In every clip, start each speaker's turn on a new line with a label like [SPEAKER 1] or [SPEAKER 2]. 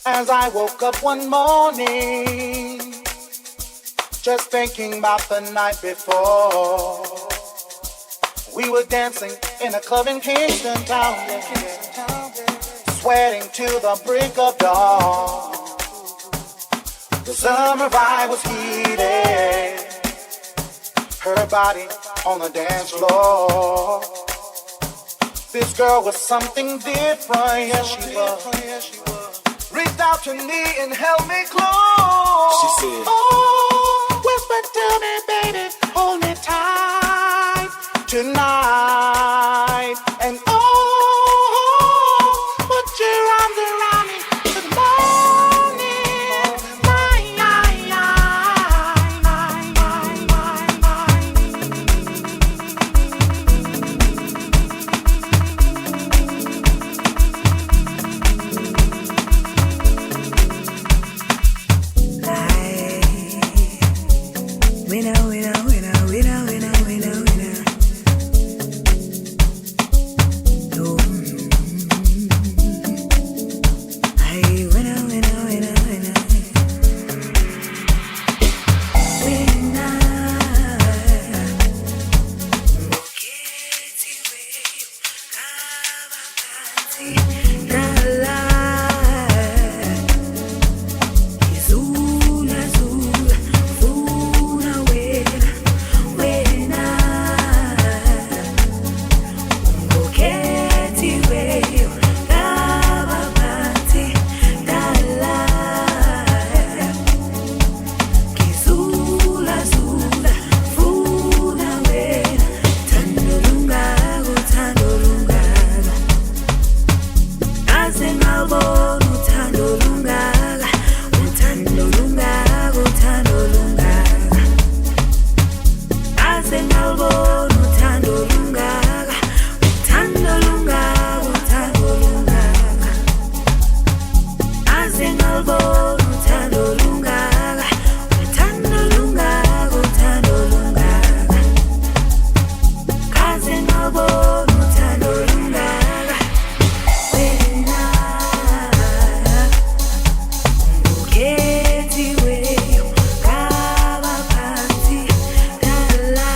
[SPEAKER 1] As I woke up one morning, just thinking about the night before. We were dancing in a club in Kingston Town, sweating to the break of dawn. The summer vibe was heated, her body on the dance floor. This girl was something different, yes she was. Reached out to me and held me close.
[SPEAKER 2] She said,
[SPEAKER 1] "Oh, whisper to me, baby, hold me tight tonight. And oh, put your arms around me till the morning light."
[SPEAKER 3] Winner, winner, winner, winner, winner, winner, winner. Oh, I winner, winner, winner, winner. Winner. Zula, zula, funa wena, wena. Ungokhethiweyo ngabaphansi dala. Ngizula, zula, funa wena. Thando lungaka, uthando lungaka. Ngaze ngabona uthando lungaka, uthando lungaka, uthando lungaka. Ngaze ngabona uthando lungaka, uthando lungaka, uthando lungaka. Ngaze ngabona uthando lungaka, uthando lungaka, uthando lungaka. Ngaze ngabona uthando lungaka. Wena ungokhethiweyo ngabaphansi dala.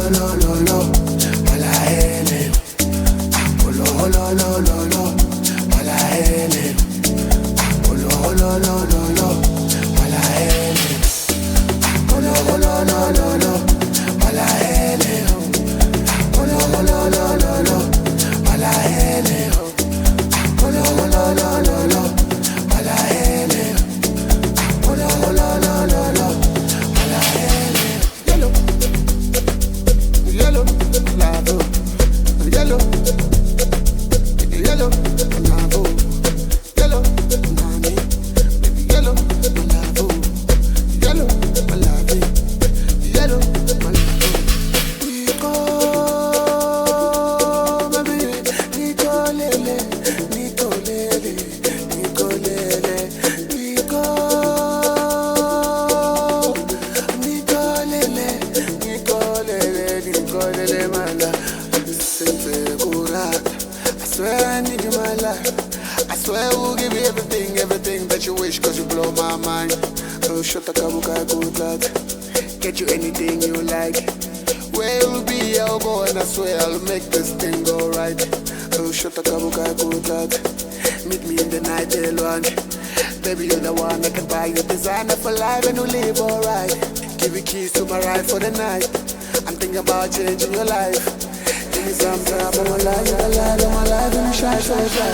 [SPEAKER 2] lo lo lo, malahele. Olo lo lo lo lo, malahele. Olo lo lo lo lo, malahele. Olo lo lo lo lo, malahele. Olo lo lo lo lo, malahele. Olo lo lo lo lo, malahele. Olo lo lo lo lo, malahele. Yellow, yellow, lavo, yellow, yellow, lavo, yellow, nani, baby, yellow, lavo, yellow, lavo, yellow, lavo. Nico, baby, Nico lele, Nico lele, Nico lele, Nico, Nico lele, Nico lele, Nico lele, mala. I swear I need you, my life. I swear we'll give you everything, everything that you wish, 'cause you blow my mind. Oh, shut the kabuka, good luck. Get you anything you like. Where you'll be, I'll go, and I swear I'll make this thing go right. Oh, shut the kabuka, good luck. Meet me in the night, lunch. Baby, you're the one I can buy you designer for life, and you'll live alright. Give you keys to my ride for the night. I'm thinking about changing your life. Give me some time, I'm alive, I'm alive, I'm alive, and I'm shy, shy, shy.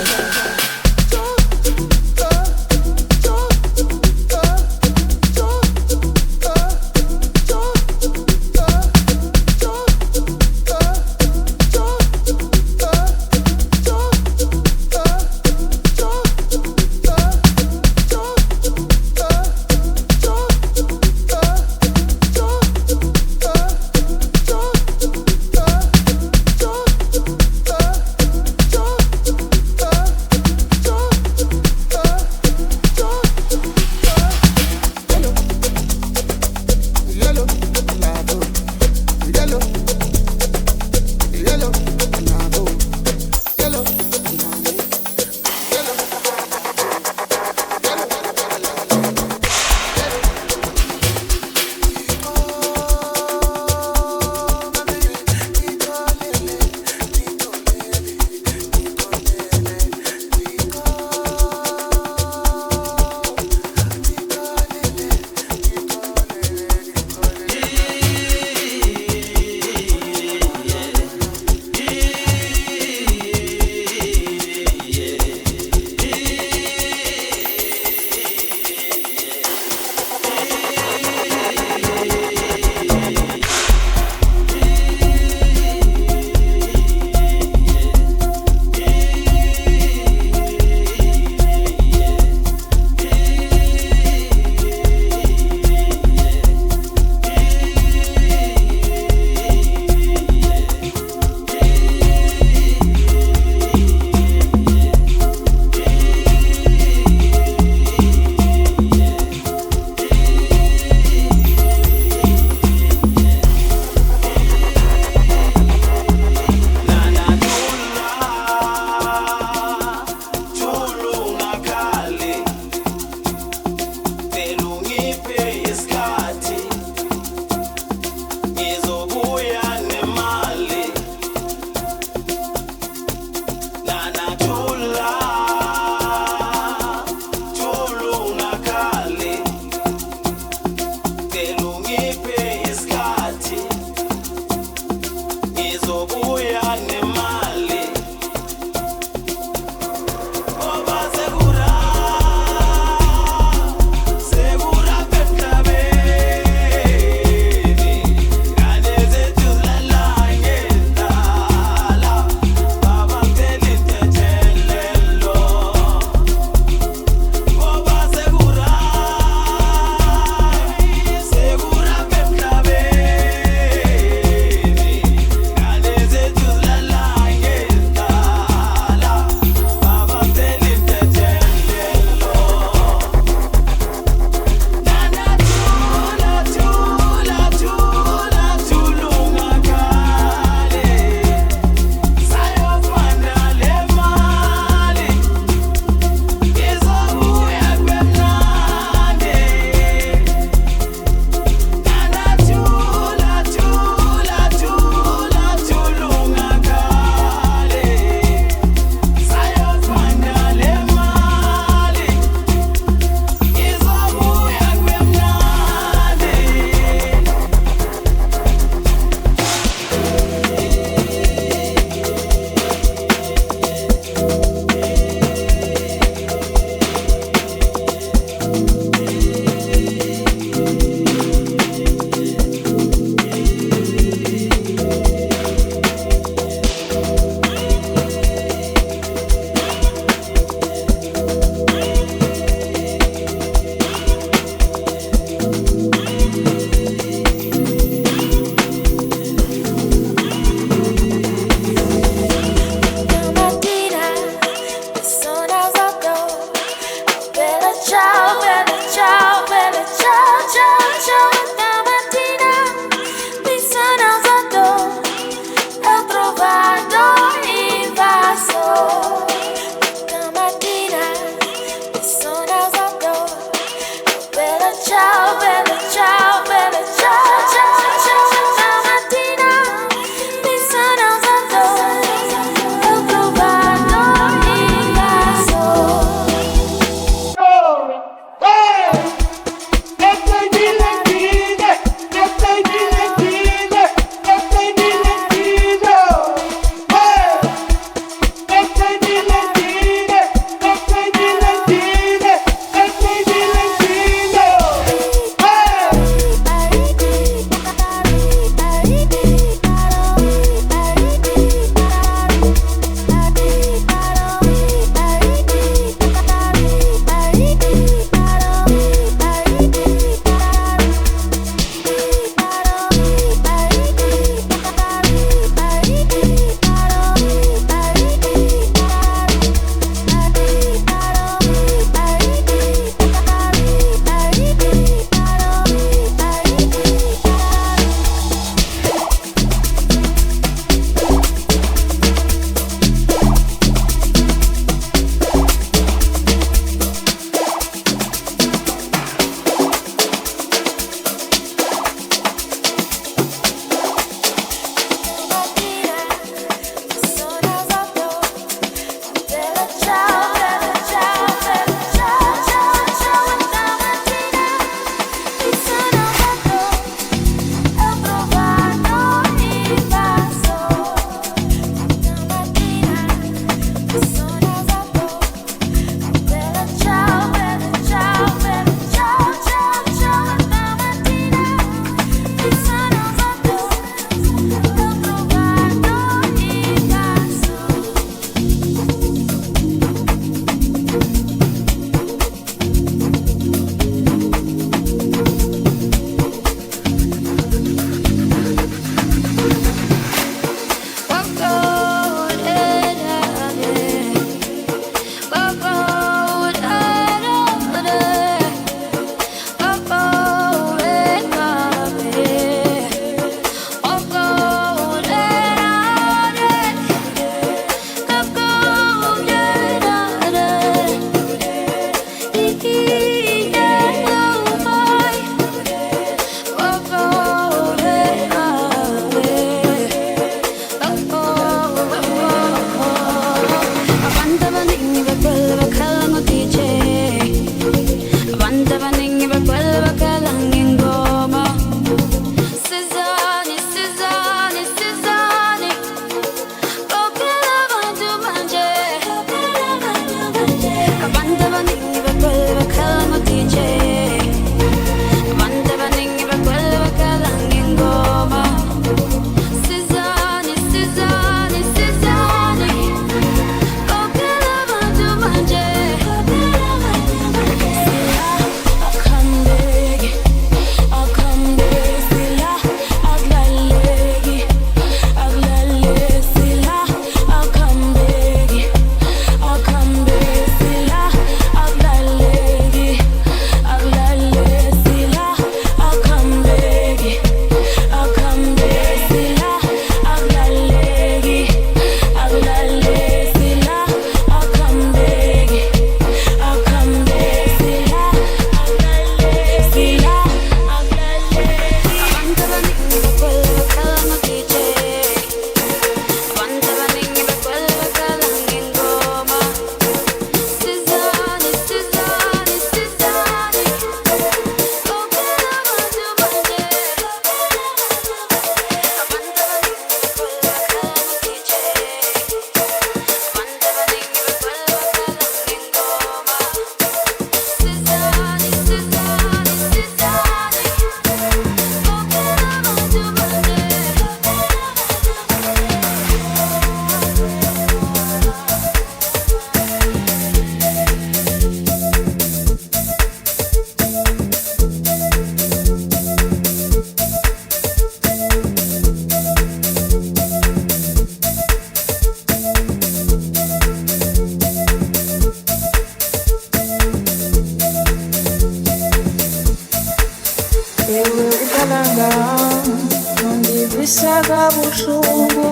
[SPEAKER 4] Kabuhlungu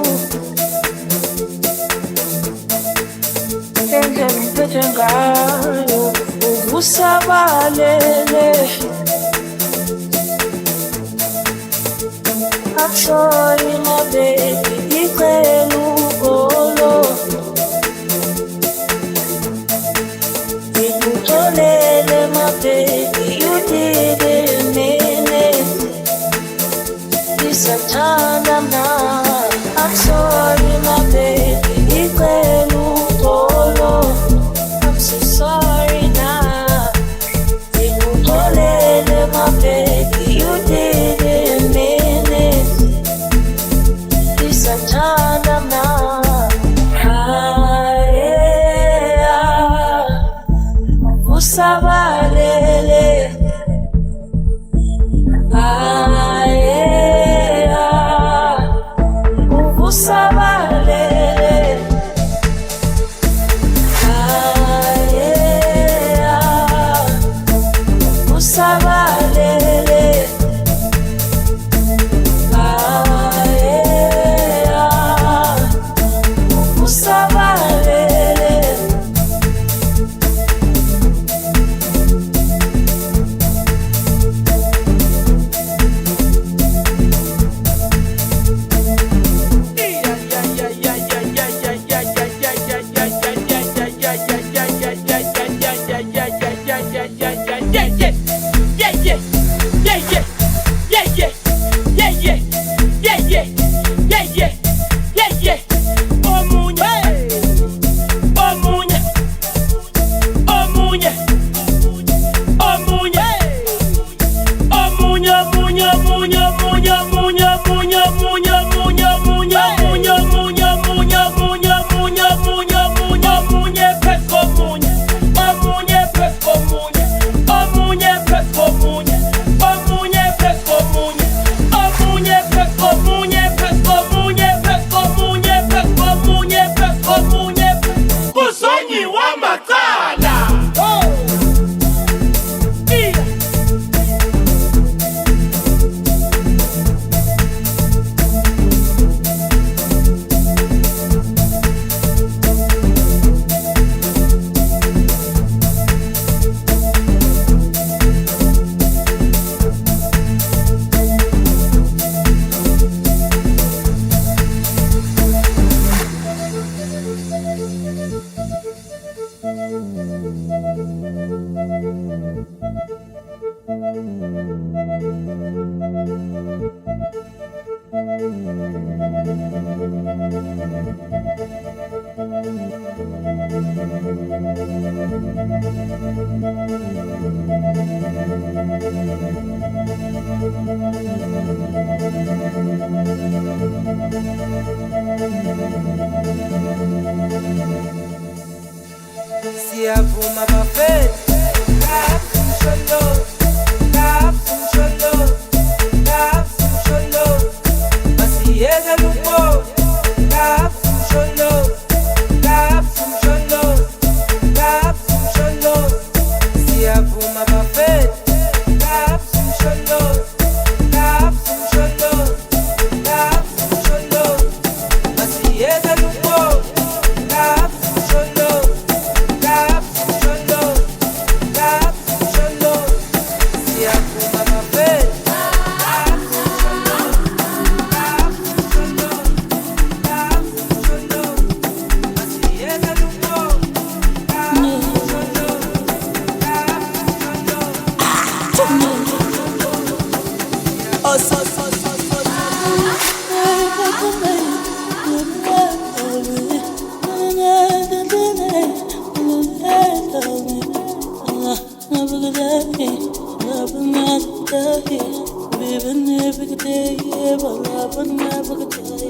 [SPEAKER 4] indlela ongiphethe ngayo ubusabalele. I'm sorry my baby, ngicela uxolo, ngikuxolele my baby, you didn't mean it. Ngisathanda mna. I'm sorry my baby, ngicela uxolo. I'm so sorry now. Ngikuxolele my baby, you didn't mean it. Ngisathanda mna. Ah, yeah. Usabalele. Ah, yeah. Usabalele. Ah, yeah. Usabalele. Ah, yeah. Usabalele.
[SPEAKER 5] Siyavuma bafethu, lapho umsholo, lapho umsholo, masiyeke ukubona, lapho umsholo, lapho umsholo, lapho umsholo. Siyavuma bafethu, lapho umsholo, lapho umsholo, lapho umsholo, masiyeke ukubona, lapho umsholo.
[SPEAKER 6] Volume, volume.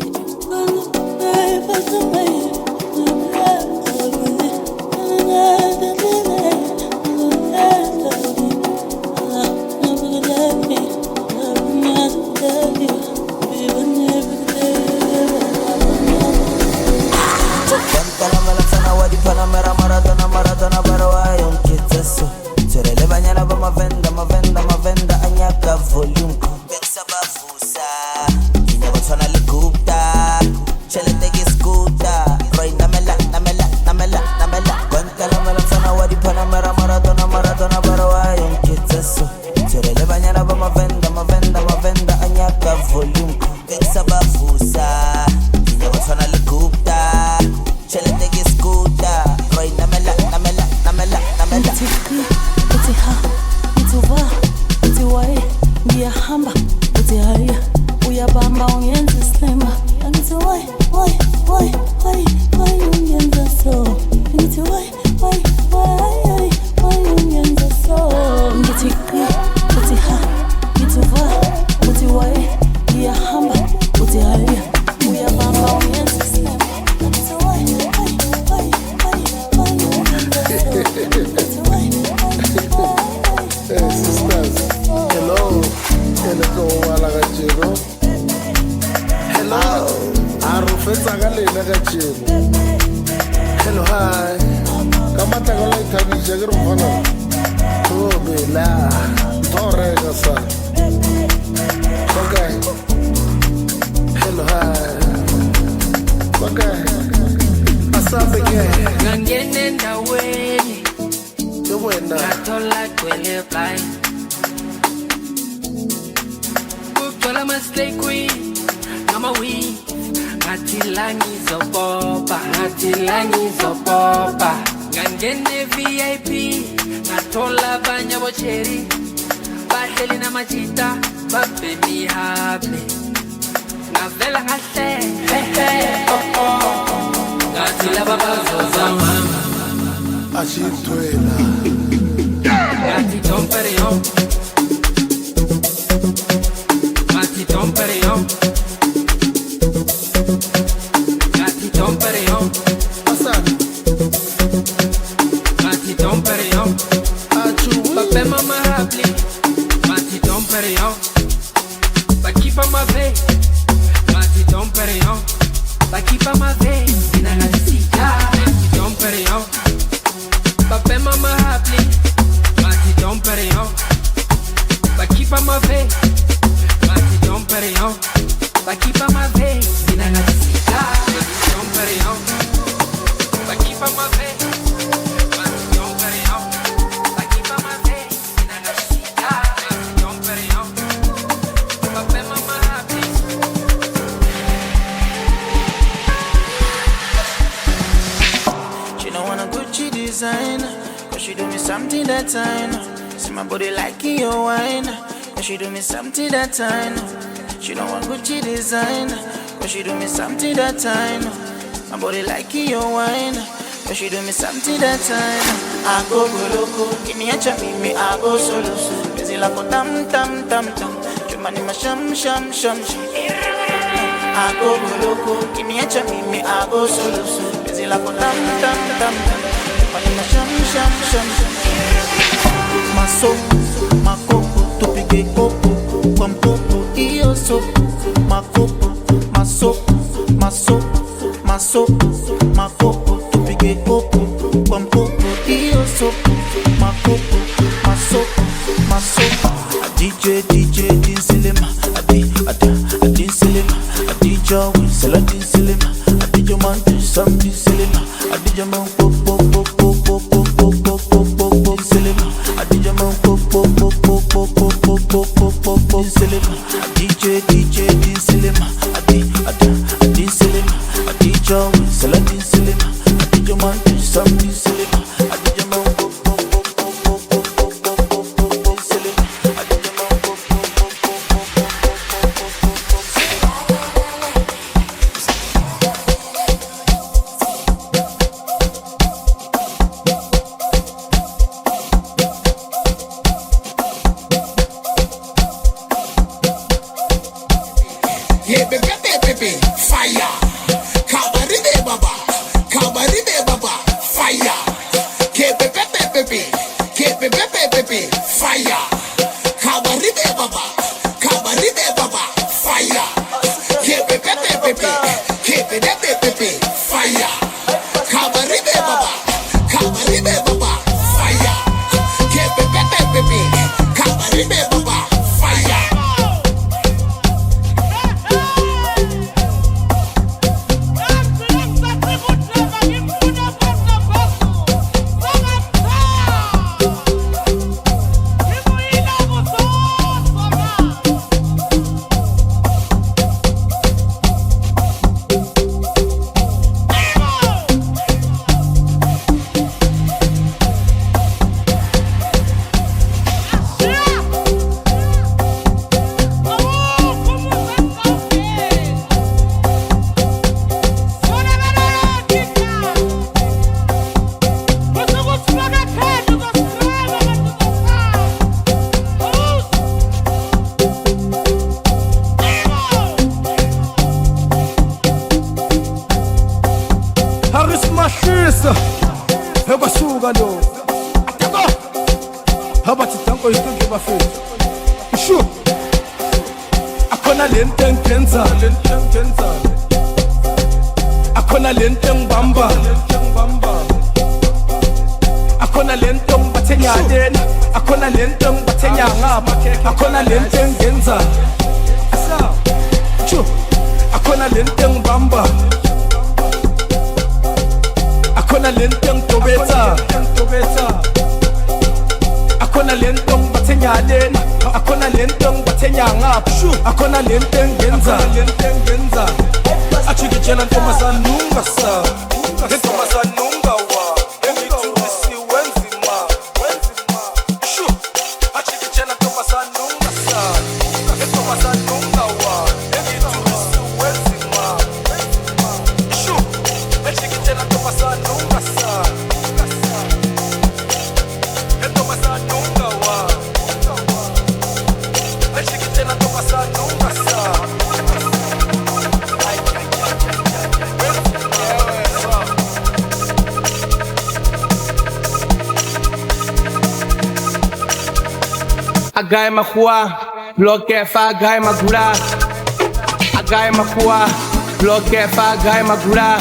[SPEAKER 6] Fetsa ka lena ka tšeno.
[SPEAKER 2] Hello hi.
[SPEAKER 6] Ka matlakala e thabiša ke re mfana.
[SPEAKER 2] Thobela.
[SPEAKER 6] Tho reka sa.
[SPEAKER 2] Okay. Hello hi.
[SPEAKER 6] Okay.
[SPEAKER 2] Asabeke.
[SPEAKER 5] Ngangena endaweni.
[SPEAKER 2] Wena.
[SPEAKER 5] Ngathola gcwele blind. Kugcwala ama-slay queen ngama-weave. Ngathi la ngizopopa, ngathi la ngizopopa. Ngangena e-VIP, ngathola abanye abocheri. Bahleli namajita, babhema ihable. Ngavela ngahleka, oh oh. Ngathi laba bazozama.
[SPEAKER 6] Ashintwela.
[SPEAKER 5] Ngathi dompereyo. Ngathi dompereyo. Ngathi dompereyo.
[SPEAKER 2] Asani.
[SPEAKER 5] Ngathi dompereyo.
[SPEAKER 2] Achu.
[SPEAKER 5] Babhema amahabli. Ngathi dompereyo. Bakhipha amave. Ngathi dompereyo. Bakhipha amave. Mina ngathi sika. Ngathi dompereyo. Babhema amahabli. Ngathi dompereyo. Bakhipha amave. Ngathi dompereyo. Bakhipha amave. Mina ngathi sika. Ngathi dompereyo. Bakhipha amave. Ngathi dompereyo. Bakhipha amave. Mina ngathi sika. Ngathi dompereyo. Babhema amahabli.
[SPEAKER 7] She don't wanna Gucci design, cause she do me something that time. See my body like your wine, cause she do me something that time. She don't want Gucci design, cause she do me something that time. My body like your wine, cause she do me something that time. I go go loco, give me a chami, me I go solo. Busy like a tam tam tam tam, chumani ma sham sham sham sham. I go go loco, give me a chami, me I go solo. Busy like a tam tam tam tam, chumani ma sham sham sham sham. Maso, makopo, tupige kopo, kwa mpopo iyo sopo. Makopo, maso, maso, maso, makopo, tupige kopo, kwa mpopo iyo sopo. Makopo, maso, maso. A DJ, DJ, dinsilema, adi, ada, adinsilema, adija, wisela dinsilema, adija man, sam dinsilema, adija man, po, po, po, po, po, po, po, po, po, po, po, dinsilema, adija man, po, po, po, po, po, po, po, po, po, po, po, dinsilema, DJ, DJ, dinsilema, adi, ada, adinsilema, adija, wisela dinsilema, adija man, sam dinsilema, adija man, po, po, po, po, po, po, po, po, po, po, po, dinsilema, adija man, po, po, po, po, po, po, po, po, po, po, dinsilema.
[SPEAKER 8] Yeah, baby, baby, fire. Kabaribe baba, kabaribe baba, fire. Baby, baby, baby, baby, fire. Kabaribe baba, kabaribe baba, fire. Baby, baby, baby, baby, fire. Kabaribe baba, kabaribe baba, fire. Baby, baby, kabaribe baba, fire.
[SPEAKER 9] Harismahlisa Hebasuka lo Atako Habathi danko isonke bafethu Shu Akhona lento engiyenza Akhona lento engibamba. Akhona lento ngibathenya lena. Akhona lento ngibathenya ngapha. Akhona lento engenza. Chu. Akhona lento engibamba. Akhona lento engitobetha. Akhona lento ngibathenya lena. Akhona lento ngibathenya ngapha. Akhona lento engenza. Achikijela ntombazana ungasa. Ntombazana ungawa. Engithulisi wenzima. Shu. Achikijela ntombazana ungasa. Ntombazana ungawa. Engithulisi wenzima. Shu. Achikijela ntombazana ungasa. Ntombazana ungawa. Achikijela ntombazana ungasa.
[SPEAKER 5] Agai makua, bloque fa gai magura. Agai makua, bloque fa gai magura.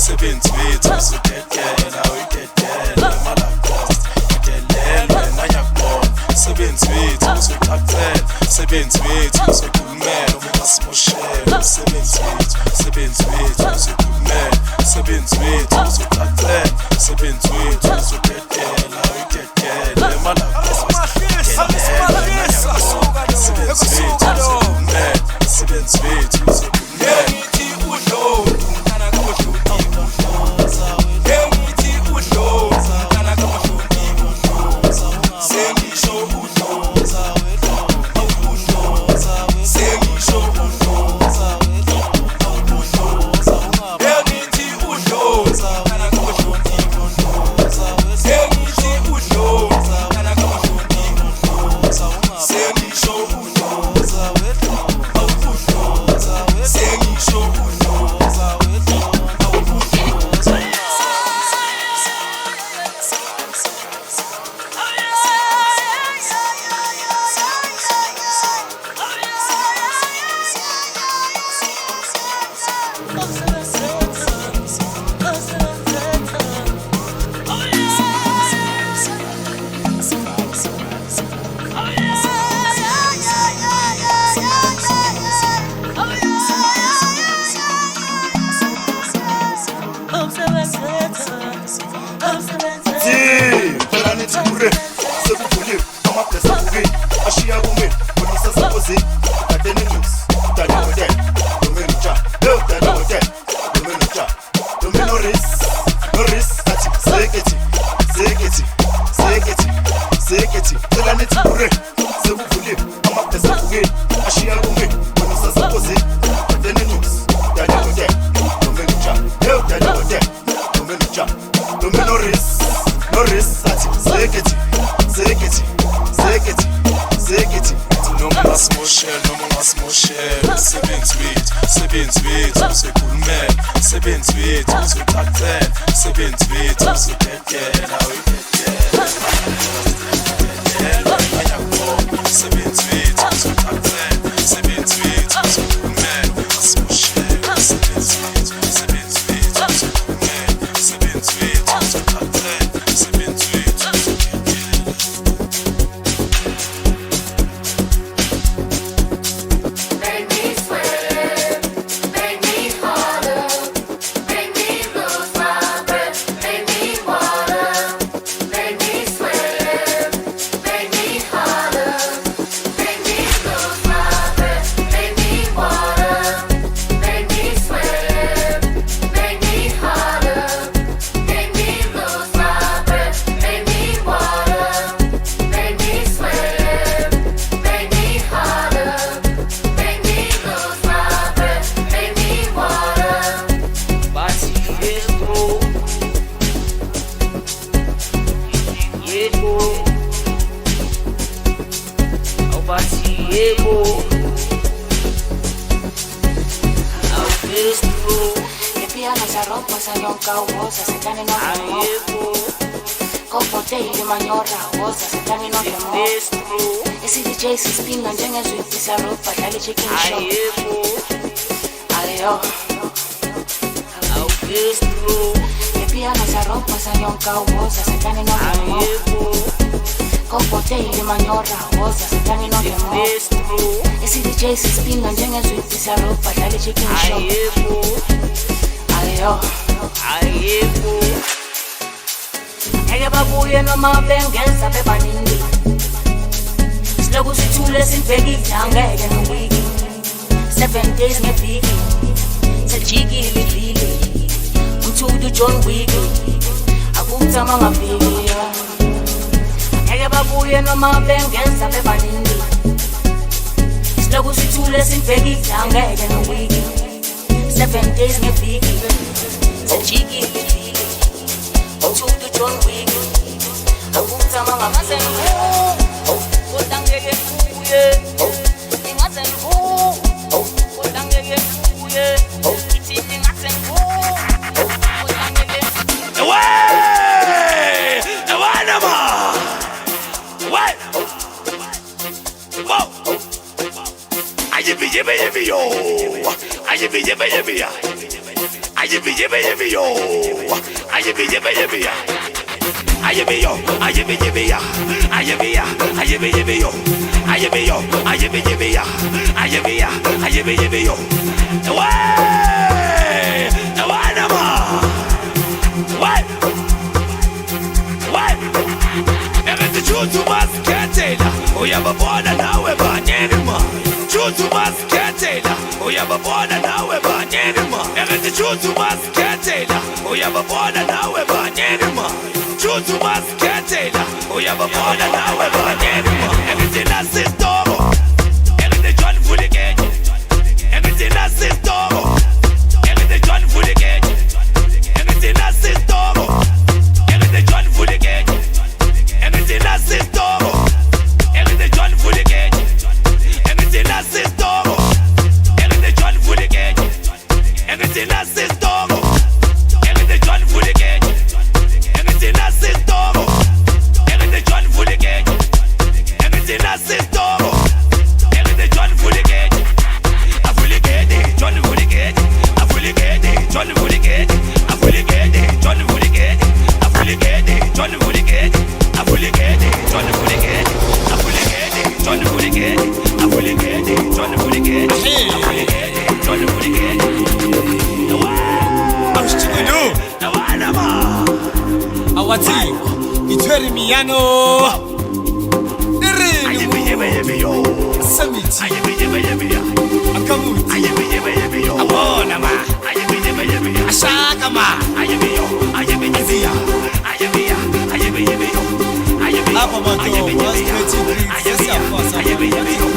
[SPEAKER 10] Sebenzi wethu,
[SPEAKER 4] Yebo. Awubathi yebo. Awufestu.
[SPEAKER 10] Piano sa ropa sa yonka woza setani no
[SPEAKER 4] Ayebo.
[SPEAKER 10] Kompote manyora woza setani no
[SPEAKER 4] Festru.
[SPEAKER 10] Esi DJ sispinga njengezwiphi sa ropa dlala chicken shop.
[SPEAKER 4] Ayebo.
[SPEAKER 10] Ayo.
[SPEAKER 4] Awufestru.
[SPEAKER 10] Piano sa ropa sa yonka woza setani no
[SPEAKER 4] Ayebo.
[SPEAKER 10] Kompote manyora woza setani no
[SPEAKER 4] Festru.
[SPEAKER 10] Esi DJ sispinga njengezwiphi sa ropa dlala chicken shop.
[SPEAKER 4] Ayebo.
[SPEAKER 10] Ayo.
[SPEAKER 4] Ayebo.
[SPEAKER 10] Ngeke babuye noma bengeza bebaningi. Siloku sithule sibhekile angeke nowiki. 7 days ngeviki. Sejikile ivili. Umthudu John Wick. Akuthama ngafiki. Ngeke babuye noma bengeza bebaningi. Siloku sithule sibhekile angeke nowiki. 7 days ngeviki. Sejikile ivili. Umthudu John Wick. Akuthama ngamaze kodwa ngeke ngibuye. Ngingaze ngibuye. Kodwa ngeke ngibuye. Ithi ngingaze ngibuye. Kodwa ngeke
[SPEAKER 11] Away! Awanama! Away! Whoa! Ayibi yibi yibi yo! Ayibi yibi yibi ya! Ayibi yibi yibi yo! Ayibi yibi yibi ya! Ayibi yo! Ayibi yibi ya! Ayibi ya! Ayibi yibi yo! Ayibi yo! Ayibi yibi ya! Ayibi ya! Ayibi yibi yo! Away! Awanama! Away! Away! Chutu masketela, uyababona nawe banyenima. Chutu masketela, uyababona nawe banyenima. Engithi chutu masketela, uyababona nawe banyenima. Chutu masketela, uyababona nawe banyenima. Engithi nasistoro, engithi John Vulikeni. Engithi nasistoro, engithi John Vulikeni. Engithi nasistoro, engithi John Vulikeni. Engithi nasistoro, engithi John Vulikeni. Engithi nasistoro, engithi John Vulikeni. Engithi nasistoro, engithi John Vulikeni. Engithi nasistoro, engithi John Vulikeni. Engithi nasistoro, engithi John Vulikeni. Avulikeni, John Vulikeni. Avulikeni, John Vulikeni. Avulikeni, John Vulikeni. Avulikeni, John Vulikeni. Avulikeni, John Vulikeni. Avulikeni, John Vulikeni. Avulikeni, John Vulikeni. Avulikeni, John Vulikeni.
[SPEAKER 9] Awushikudu.
[SPEAKER 11] Nawanama.
[SPEAKER 9] Awathi ngithwere miyano.
[SPEAKER 11] Ayibi yibi yibi yo.
[SPEAKER 9] Samithi.
[SPEAKER 11] Ayibi yibi yibi ya.
[SPEAKER 9] Akamuthi.
[SPEAKER 11] Ayibi yibi yibi yo.
[SPEAKER 9] Abona ma.
[SPEAKER 11] Ayibi yibi yibi ya.
[SPEAKER 9] Ashaka ma.
[SPEAKER 11] Ayibi yo. Ayibi yibi ya. Ayibi ya. Ayibi yibi yo. Ayibi yo.
[SPEAKER 9] Apha madoda,
[SPEAKER 11] Ayibi yibi ya. Ayibi ya. Ayibi yibi yo.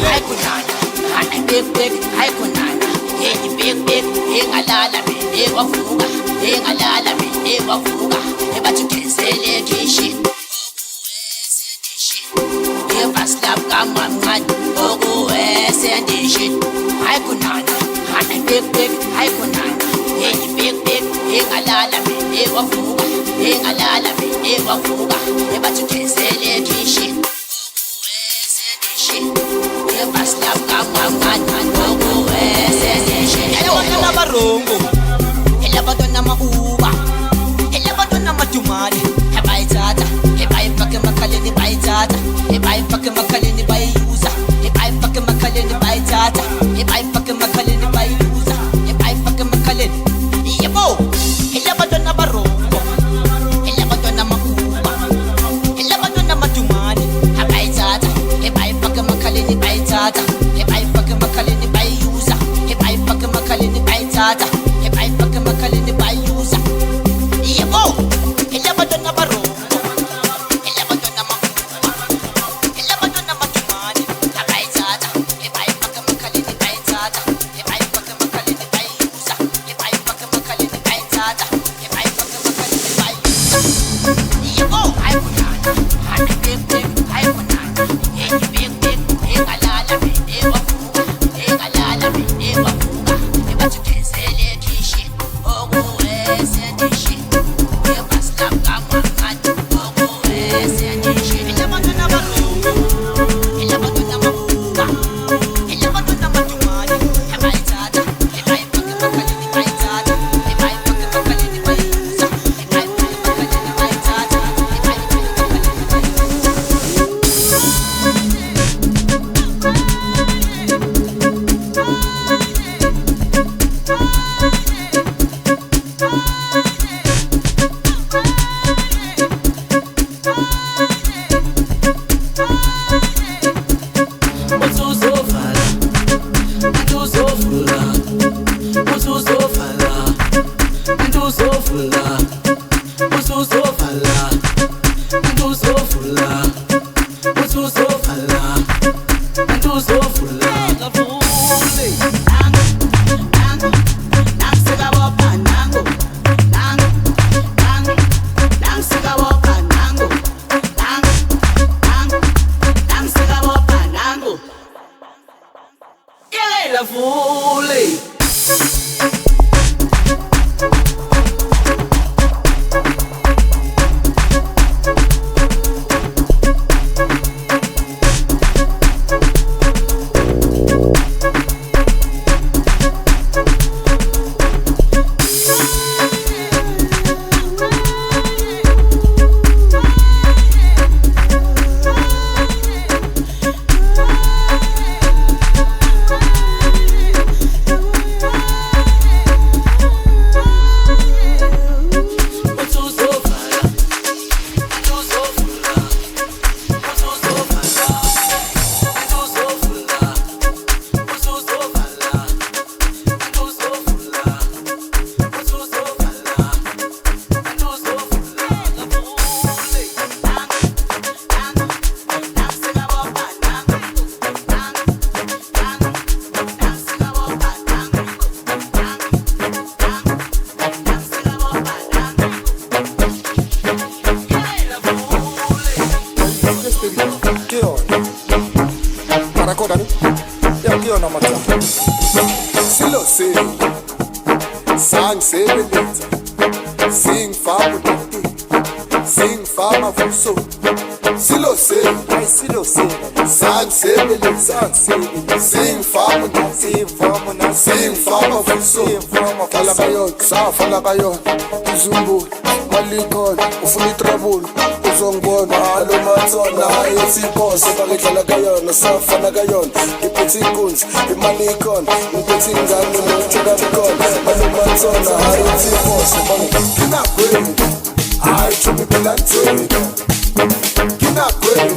[SPEAKER 8] Hayi kunana, hayi big big, hayi kunana. Hey big big, hey ngalala mina wavuka, hey ngalala mina wavuka. Hey bathi ugezele khishi. Hey baslap kamamncane, okuwesendishini. Hayi kunana, hayi big big, hayi kunana. Hey big big, hey ngalala mina wavuka, hey ngalala mina wavuka. Hey bathi ugezele khishi.
[SPEAKER 9] Abantwana barongo, abantwana ma-Uber, abantwana madumane, bayithatha, bayifaka emakhaleni bayithatha, bayifaka emakhaleni bayiyuza, bayifaka emakhaleni bayithatha, bayifaka emakhaleni bayiyuza, bayifaka emakhaleni. Yebo, abantwana barongo, abantwana ma-Uber, abantwana madumane, bayithatha, bayifaka emakhaleni bayithatha, bayifaka emakhaleni bayiyuza, bayifaka emakhaleni bayithatha, bayifaka emakhaleni bayiyuza. Yebo, abantwana barongo, abantwana ma-Uber,
[SPEAKER 12] Usuzovula, usuzovala, usuzovula, usuzovala, usuzovula. Ngavule.
[SPEAKER 8] Nangu, nangu, nangu sikabopha nangu, nangu, nangu, nangu sikabopha nangu, nangu, nangu, nangu sikabopha nangu.
[SPEAKER 12] Yela vule.
[SPEAKER 2] Safana izumbu malikon ufuna trouble uzongibona alo matsona ayesiphoso bakidlala kayona safana kayona ngiphethe inkunzi imali ikhona ngiphethe ingane nokuthi khona alo matsona ayesiphoso
[SPEAKER 1] nginakwenu hayi chomi bulantsweni nginakwenu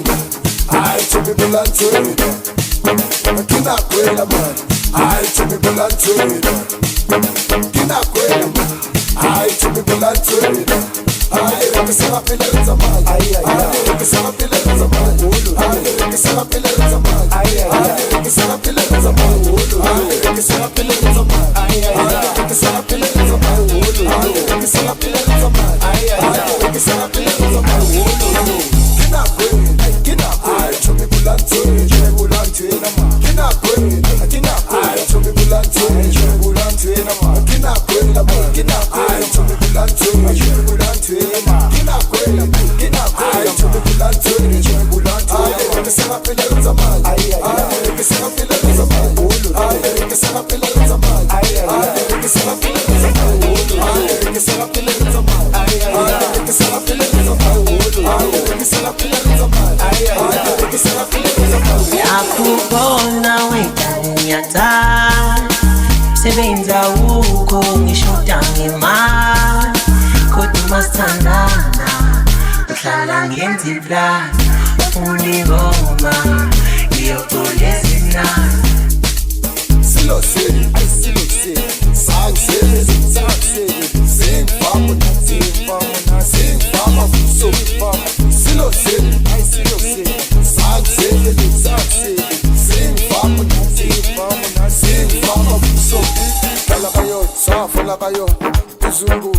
[SPEAKER 1] hayi chomi bulantsweni nginakwela man hayi chomi bulantsweni nginakwela hayi chomi bulantsweni hayi rekisela phela re tsamaya hayi rekisela phela re tsamaya hayi rekisela phela re tsamaya hayi rekisela phela re tsamaya hayi rekisela phela re tsamaya hayi rekisela phela re tsamaya hayi rekisela phela re tsamaya hayi rekisela phela re tsamaya nginakwena hayi chomi bulantsweni nginakwena hayi chomi bulantsweni nginakwena hayi chomi bulantsweni
[SPEAKER 13] Yakubona wetanyata sebenza uko ngishoda ngemali kodwa masithandana ngihlala ngenza iplani uningoma ngiyopholezimnandi
[SPEAKER 1] silo sili silo sili sang sili sang sili sing famo sing famo sing famo so famo silo sili silo sili sang sili sang sili sing famo sing famo sing famo so fala kayo safala kayo izungu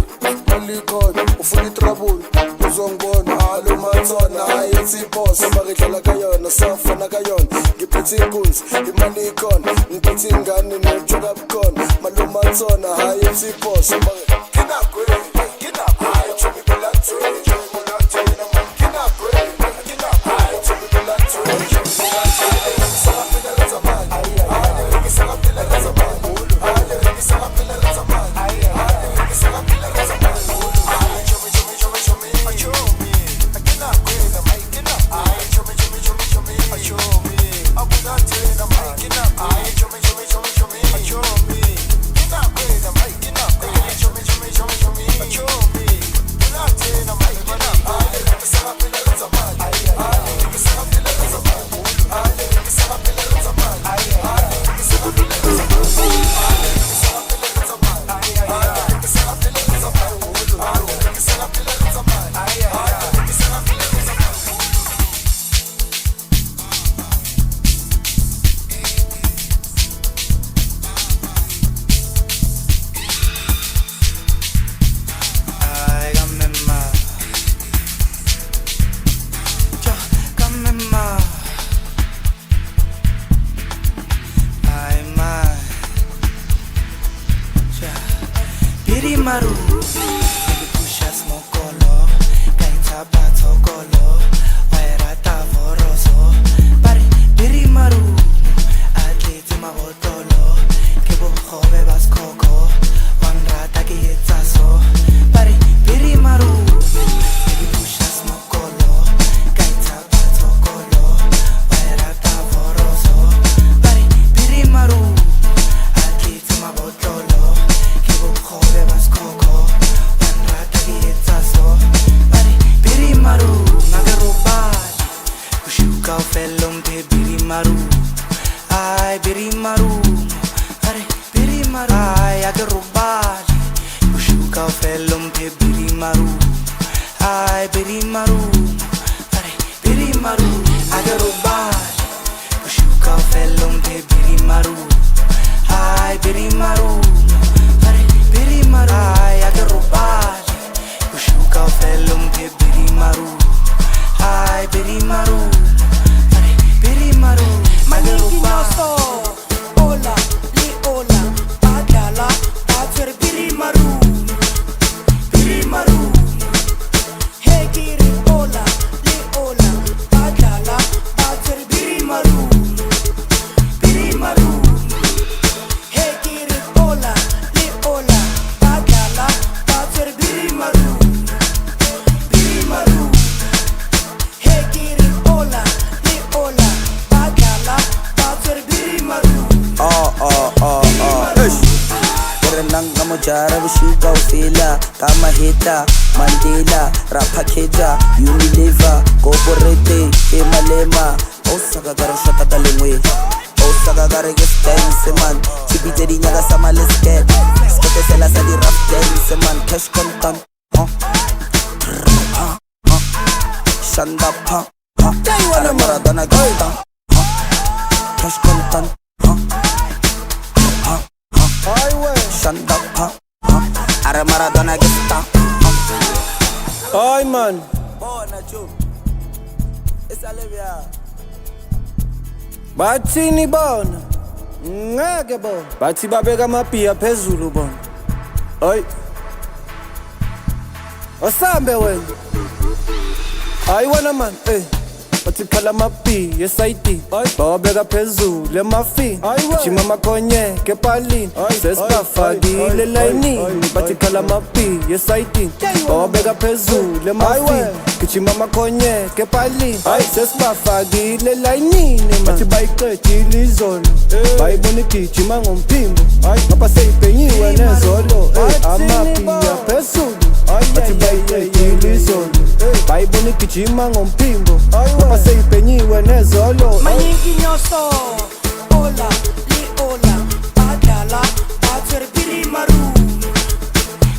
[SPEAKER 1] alikhona ufuna trouble uzongibona alo matsona ayesiphoso bakidlala kayona safana kayona ngiphethe inkunzi imali ikhona ngiphethe ingane nojuka bukhona malumatsona ayesiphoso nginakwena hayi chomi bulantsweni
[SPEAKER 7] Kaofela mphe biri maru. Ai biri maru. Are biri maru. Agarobale. Bosigo kaofela mphe biri maru. Ai biri maru. Are biri maru. Ai agarobale. Bosigo kaofela mphe biri maru. Ai biri maru. Are biri maru. Agarobale.
[SPEAKER 3] Ola le ola ba dlala ba tshwere biri maru. Biri maru. Hey ke re ola le ola ba dlala ba tshwere biri maru. Biri maru. Hey ke re ola le ola ba dlala ba tshwere biri maru. Biri maru. Hey ke re ola le ola ba dlala ba tshwere biri maru.
[SPEAKER 14] Oh oh oh oh. Eish. Ke nang ka mojara bosigo kaofela ka maheta Mandela raphakhetsa Unilever corporate e malema o saka ka re shota ka lengwe o saka ka re ke dance man chipi tse di nyaka sa malesket skete sela sa di rap dance man cash content huh huh huh shanda pa huh Ara Maradona gangsta huh cash content huh huh huh shanda pa huh Ara Maradona gangsta.
[SPEAKER 9] Ay man.
[SPEAKER 14] Bona Joe. Esalebya.
[SPEAKER 9] Bathini bona? Ngeke bona. Bathi babeka amabhiya phezulu bona. Hayi. Asambe wena. Hayi wena man, eh. Bathi khala amabhiya esayidini. Bawabeka phezulu emafini. Gijima amakhonye kepalini. Sesibafakile elayinini. Bathi khala amabhiya esayidini. Bawabeka phezulu emafini. Gijima amakhonye kepalini. Sesibafakile elayinini. Bathi bayiqedile izolo. Bayibona igijima ngomphimbo. Ngapha seyibhenyiwe nezolo. Amabhiya phezulu. Bathi bayiqedile izolo. Bayibona igijima ngomphimbo. Ngapha seyibhenyiwe nezolo.
[SPEAKER 3] Manyinkinyoso ola le ola ba dlala ba tshwere biri maru.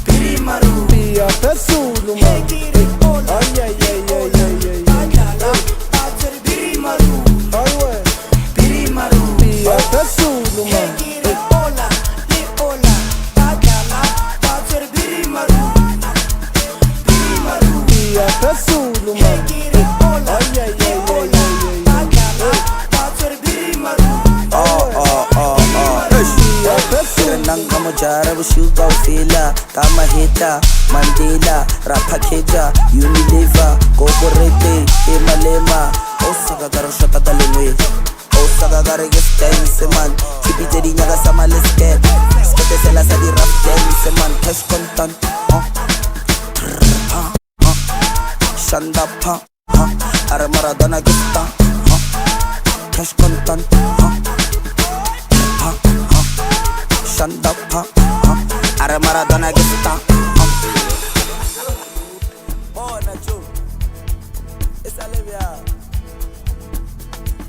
[SPEAKER 3] Biri maru.
[SPEAKER 9] Biya phezulu man.
[SPEAKER 3] Hey ke re ola le ola ba dlala ba tshwere biri maru. Biri maru.
[SPEAKER 9] Biya phezulu man.
[SPEAKER 3] Hey ke re ola le ola ba dlala ba tshwere biri maru. Biri maru.
[SPEAKER 9] Biya phezulu man.
[SPEAKER 3] Hey ke re ola le ola ba dlala ba tshwere biri maru.
[SPEAKER 14] Oh oh oh oh. Eish. Ke nang ka mojara bosigo kaofela ka maheta Mandela raphakhetsa Unilever corporate e malema o saka ka re shota ka lengwe o saka ka re ke dance man chipi tse di nyaka sa malesket skete sela sa di rap dance man cash content huh huh huh shanda pa huh Ara Maradona gangsta huh cash content huh huh huh shanda pa huh Ara Maradona gangsta huh. Bona Joe. Esalebya.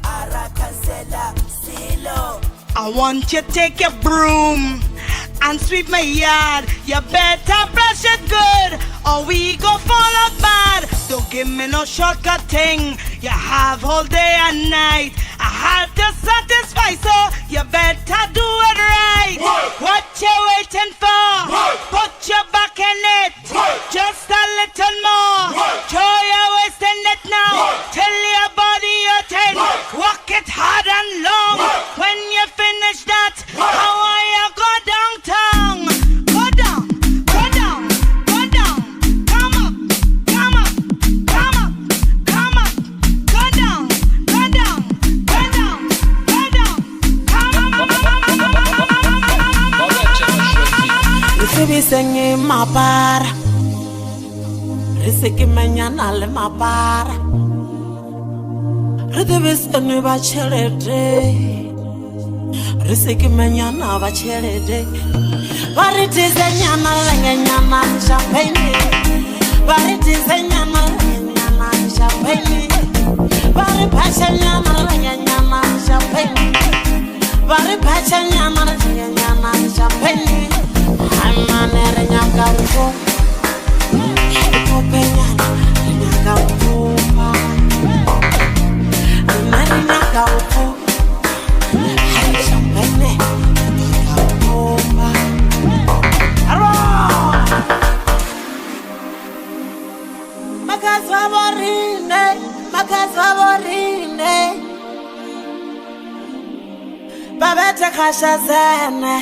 [SPEAKER 14] Ara cancela silo.
[SPEAKER 3] I want you to take your broom and sweep my yard. You better brush it good or we go fall out bad. Don't give me no shortcut thing. You have all day and night. I had to satisfy, so you better do it right. What you waiting for? Put your back in it. Just a little more. Throw your waist in it now. Till your body you're ten. Walk it hard and long. When you finish that, how are you go downtown? Go down, go down, go down. Come up, come up, come up, come up. Go down, go down, go down, go down. Come up, come up, come up.
[SPEAKER 12] Re mapara, re se ke menyana le mapara. Re debesane ba tšhelete, re se ke menyana ba tšhelete. Ba re dizenyana lengenyana champagne, ba re dizenyana lengenyana champagne, ba re phashenyana lengenyana champagne, ba re phashenyana lengenyana champagne. Amane re nyaka nyaka u phopha nyana, re nyaka u phopha. Rena re nyaka u phopha. Hai champagne, re ṱoḓa u phopha. Makhadzi wa vho riṋe, makhadzi wa vho riṋe. Babethe khashazene.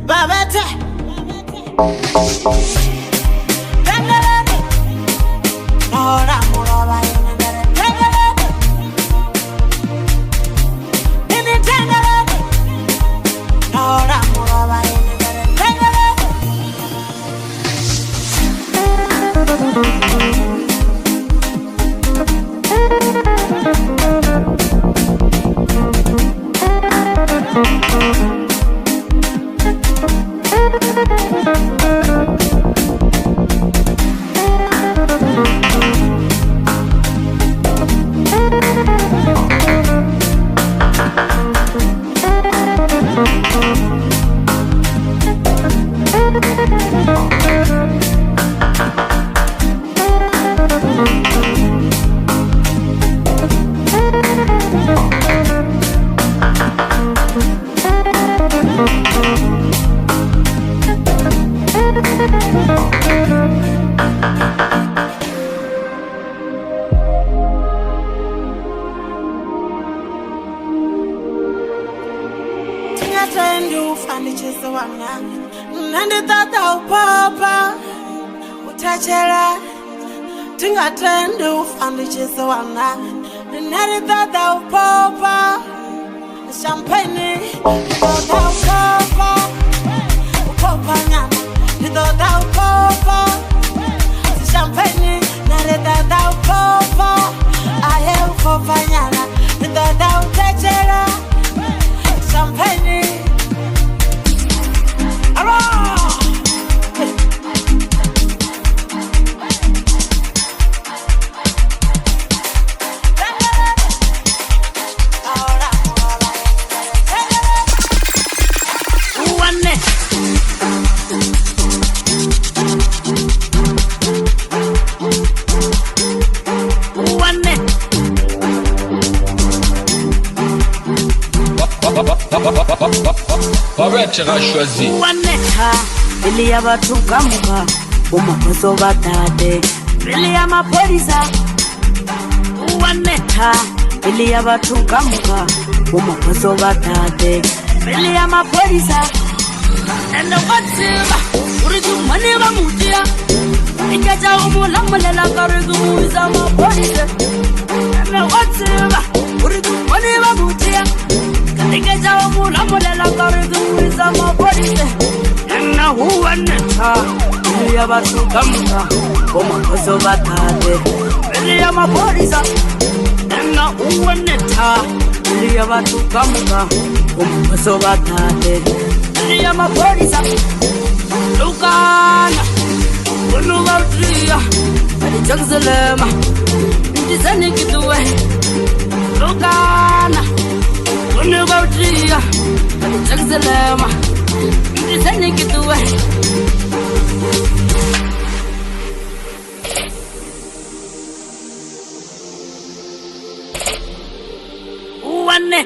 [SPEAKER 12] Babethe. Tengelele. Nola muloba yone ndere. Tengelele. Ini tengelele. Nola muloba yone ndere. Tengelele. Tingatendi ufa ndi tshi si wanga, nṋe ndi ṱoḓa u phopha, u thetshela. Tingatendi ufa ndi tshi si wanga, nṋe ndi ṱoḓa u phopha. Champagne, ndi ṱoḓa u phopha, u phopha nyana, ndi ṱoḓa u phopha. Champagne, nṋe ndi ṱoḓa u phopha, aye u phopha nyana, ndi ṱoḓa u thetshela. Champagne.
[SPEAKER 3] Wanetha pele ya batho ka moka, bo maphoso ba tate pele ya maphodisa. Wanetha pele ya batho ka moka, bo maphoso ba tate pele ya maphodisa. Ene wa tseba gore ke mmone ba mo tšea, ke tša go mo lamolela ka re ke mo isa maphodisa. Ene wa tseba gore ke mmone ba mo tšea, ke tša go mo lamolela ka re ke mo isa maphodisa. Nna huwa netha pele ya batho ka moka, bo maphoso ba tate pele ya maphodisa. Nna huwa netha pele ya batho ka moka, bo maphoso ba tate pele ya maphodisa. Lukana bono ba tria di Jerusalem, ndi tsene ke tuwe. Lukana bono ba tria di Jerusalem, ndi tsene ke tuwe. Uwane.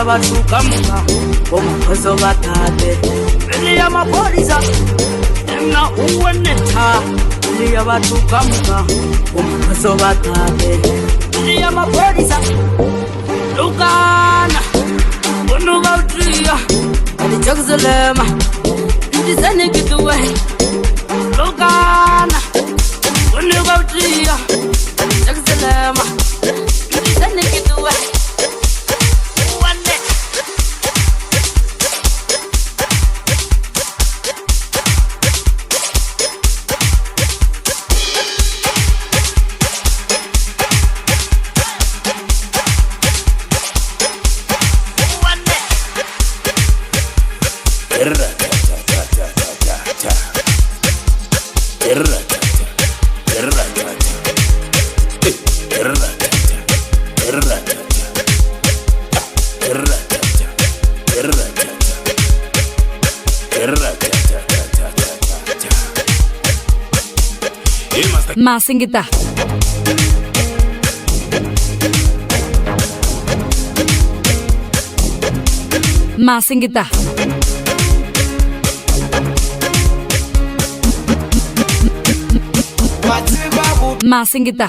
[SPEAKER 3] Batho ka moka, bo maphoso ba tate pele ya maphodisa. Nna uwe netha
[SPEAKER 15] Lia batho ka moka bomaso ba thabe. Lia maphodisa lokana bono ba utia dijakzelema ndizane ke tuwe lokana bono ba utia dijakzelema ndizane ke tuwe.
[SPEAKER 16] Masingita. Masingita. Masingita.